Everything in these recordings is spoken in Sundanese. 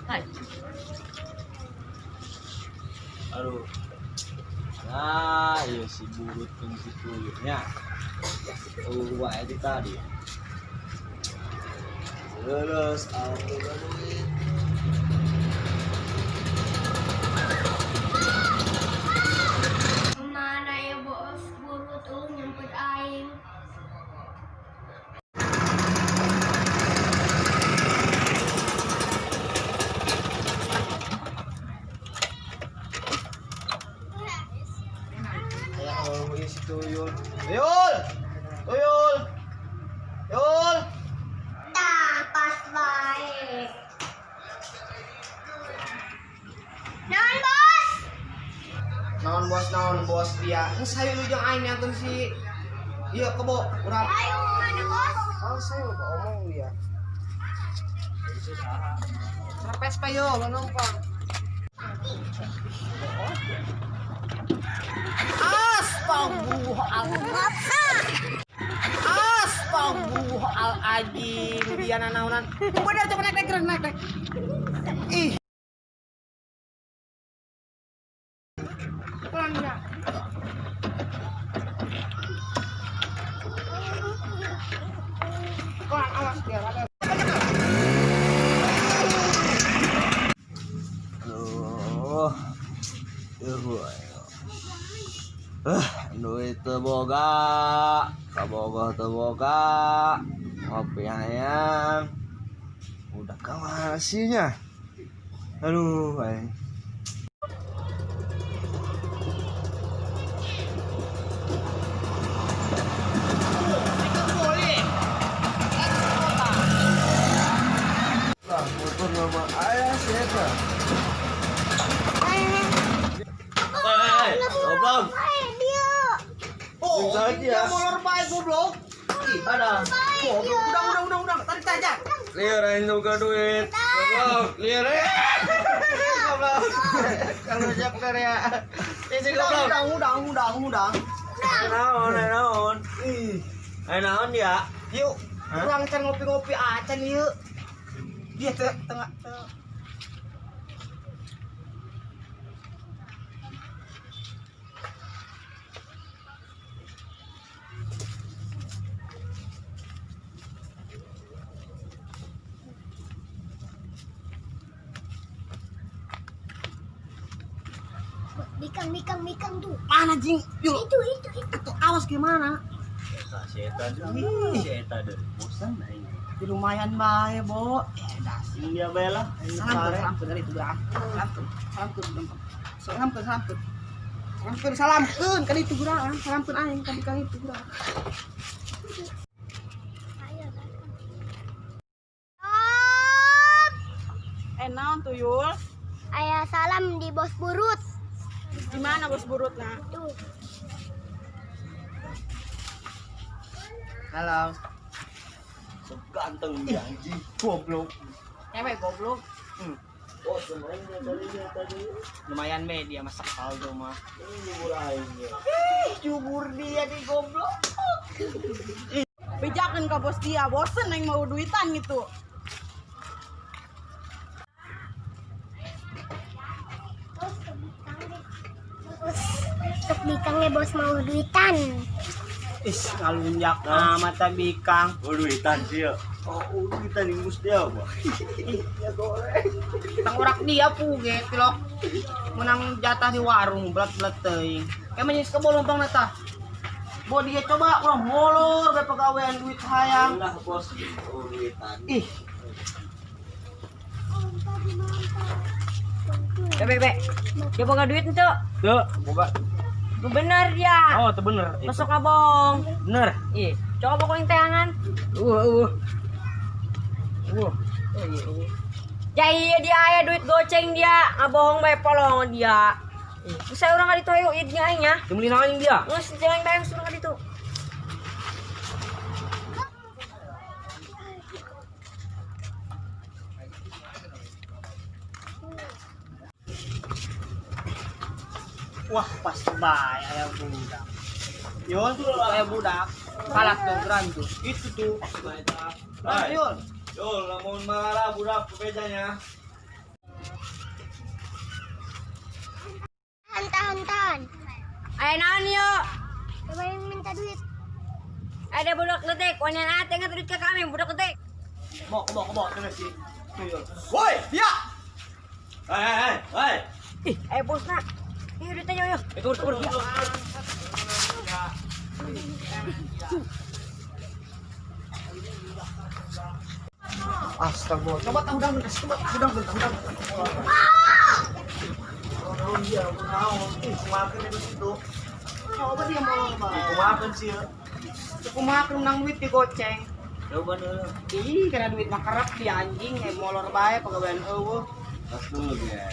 Hai. Aduh. Nah, iya si burut jeung si tuyulnya. Oh, wae di tadi. Terus, alhamdulillah duit. Kemana ya bos burut tuh nyemput aing. Ya Allah, iya si tuyul. Tuyul! Tuyul! Tuyul! Tah pas baik. Naon bos? Naon bos dia. Geus hayu lu jeung aing nyangkeun si ieu kebo urang. Ayo mana bos? Oh, saya mau omong dia. Serpes pa yo, lo numpang. Astagfirullahaladzim. Astagfirullahaladzim. Dia nanaunan. Bener coba naik naik naik naik. Ih. Pelan ya. Pelan awas dia. Aduh. Aduh. Duit teu boga, kabogoh teu boga, ngopi hayang. Udah kamana sih nya? Aduh, aing. Lah, motor nama ayah sih eta. Hei, goblok. Dia. Oh, Yang saja. dia molor bae goblok. Ih, Ada. goblok. Udah. Tarik aja. Liar aing boga duit. Goblok, liar eh. Goblok. Kalau siap karya. Isi goblok. Udah. Naon, naon. Ih, Naon dia? yuk. Hah? Urang can ngopi-ngopi acan yuk. Dia tengah teu. Bikang bikang bikang tuh. Mana jing? Yuk. Itu. Atuh awas gimana? Eta si eta si eta deui. Bosan aing. Tapi lumayan bae, Bo. Eh, dasi. Iya bae lah. Salamkeun dari itu geura. Salamkeun. Salamkeun. Salamkeun kan itu geura. Salamkeun aing kan bikang itu geura. Ayo datang. Naon tuyul? Ayah salam di bos burut. Di mana bos burut nah? Tuh. Halo. Ganteng dia anjing. Goblok. Cewek goblok. Oh, lumayan dia tadi dia tadi. Lumayan be dia masak saldo mah. Ini jubur aing dia. Ih, jubur dia di goblok. Bejakan ke bos dia, bosen yang mau duitan gitu. Bos ke bikang deh. Bos ke bikangnya bos mau duitan. Ih, ngalunjak amat ta bikang. Oh, duitan sih ya. Oh, duitan ingus dia apa? Ih, dia goreng. Tanggurak dia puge tilok menang jatah di warung belat-belat teuing. Kayak menyis ke bolompong na tah. Bo dia coba urang molor be pagawean duit hayang. Lah bos, oh duitan. Ih, Be, be. Dia boga duit ente. Tuh, boga. Bener dia. Oh, itu bener. Masuk ngabong. Bener. Ih, coba kau yang teangan. Ya iya dia aya duit goceng dia, ngabohong bae polong dia. Ih, bisa urang ka ditu hayu ieu nya aing nya. Dibeli naon dia? Geus jalan bae geus urang ka ditu. Wah, pas bae aya budak. Yul, aya budak. Kalah tuh geran tuh. Itu tuh. Nah, Yul. Yul, lamun marah budak bejanya. Tahan, tahan, tahan. Aya naon yo? Coba yang minta duit. Ada budak letik, wanian ate nggak duit ke kami budak letik. Bawa, bawa, bawa dengan si tuyul. Woi, dia. Hei, hei, hei. Ih, ayo bos nak. Ih, duitnya yo yo. Turun, turun. Astagfirullah. Coba tahu dah, coba tahu dah, tahu dah. Naon dia, naon. Ih, kumaha di situ. Coba dia mau apa? Kumaha sih? Kumaha menang duit digoceng. Coba dulu. Ih, karena duit mah kerap dia anjing, molor bae pagawean eueuh. Tas dulu dia.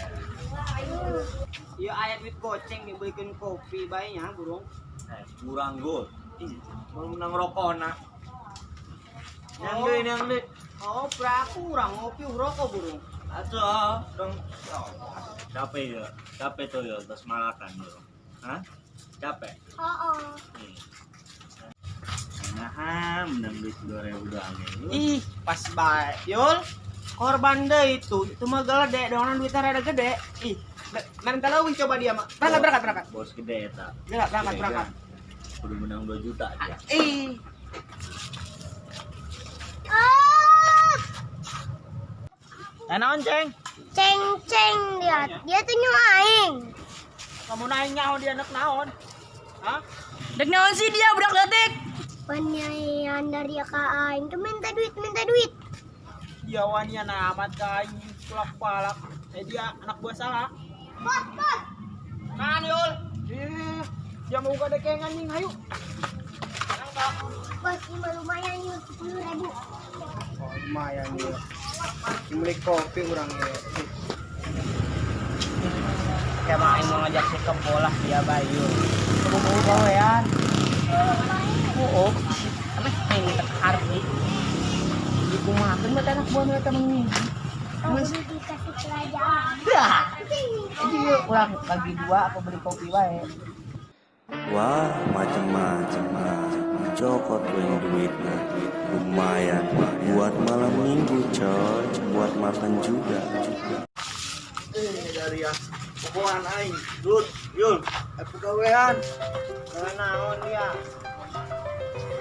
Iya aya duit goceng dibelikan kopi bae nya burung. Kurang gol. Ih, mau menang rokok nak. Yang deui, yang deui. Oh, kurang ngopi rokok burung. Atuh, dong. Capek ya, capek tuh ya, terus malakan burung. Hah? Capek? Oh. Nah, menang duit 2.000 doang. Ih, pas bae. Yul, korban deh itu mah gede, dongan duitnya rada gede. Ih, minta leuwih coba dia mah. Berangkat, berangkat, berangkat. Bos gede eta. Berangkat, berangkat, berangkat. Kudu menang 2 juta dia. Ih. Naon, Ceng? Ceng, ceng dia. Dia tuh aing. Kamu naing nyaho dia nek naon? Hah? Dek naon sih dia budak letik? Wanian dari ka aing tuh minta duit, minta duit. Dia wanian amat ka aing kulak-palak. Dia anak buah salah. Bos, bos. Kan, Yul. Ih, dia mau gak dekengan nih, hayu. Bos, ini lumayan nih, 10.000. Oh, lumayan nih. Beli kopi orang ya. Kayak main mau ngajak si kebo lah dia bayu. Kebo mau gawean. Oh, ameh aing teh harti. Dikumahakeun mah anak buah mereka meni. Mas dikasih pelajaran. Jadi yuk urang bagi dua apa beli kopi wae. Wah, macam-macam. Cokot yang duitnya lumayan buat malam minggu coy, buat makan juga. Dari ya pokoknya aing, Yul, Yul, aku gawean. Naon dia?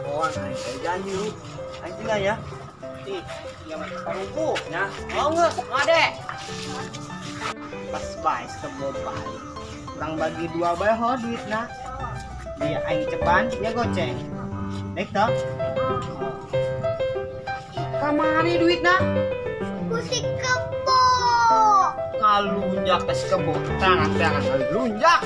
Pokoknya aing, saya janji lu, aing tinggal ya. Ih, dia mah paruku. Nah, mau nggak? Ngade. Pas bae kebo bae. Urang bagi dua bae ho duitna. Dia aing cepan, dia goceng. Baik toh? Kamari duitna? Musik kebo. Ngalunjak tes kebo. Tangan tangan ngalunjak.